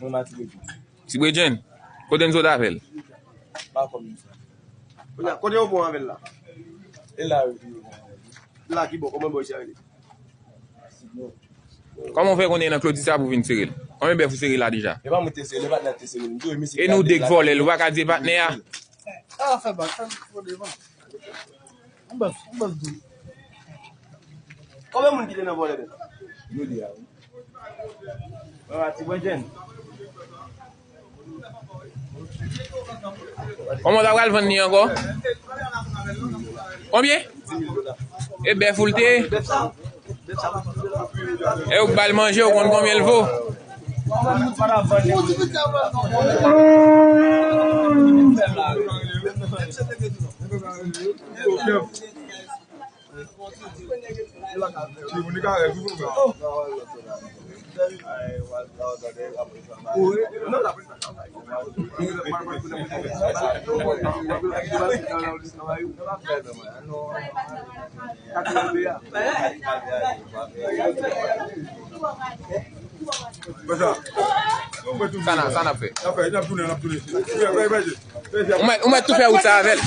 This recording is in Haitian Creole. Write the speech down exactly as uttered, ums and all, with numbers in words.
Mwen Mati Bredjenn. Ti Bredjenn, kote n sot avè l? Pa kòm nou sa. Kounye a, kote yo bon avè l la? E la yo di yo bon avè l. La ki bon, kòman bò isi a rele? Kòman w fè konnen nan klodi sa pou vin sere l? Konbyen bèf ou sere la deja? E pa mwen te sere l, e patnè te sere l. M di w, misye. E nou de k vòlè l, ou pa ka di e patnè a? A, fè bak, fè m pran devan. Yon bèf, yon bèf dou. Konbyen moun ki te nan vòlè bèf? Yo de a, wi. Mwen Mati Bredjenn. Kòman w ta pral vann li ankò? Konbyen? E bèf ou l te ye? E ou k ba l manje, ou konn konbyen l vo? Sa n ap, sa n ap fè? Ou mèt, ou mèt tou fè wout sa avè l.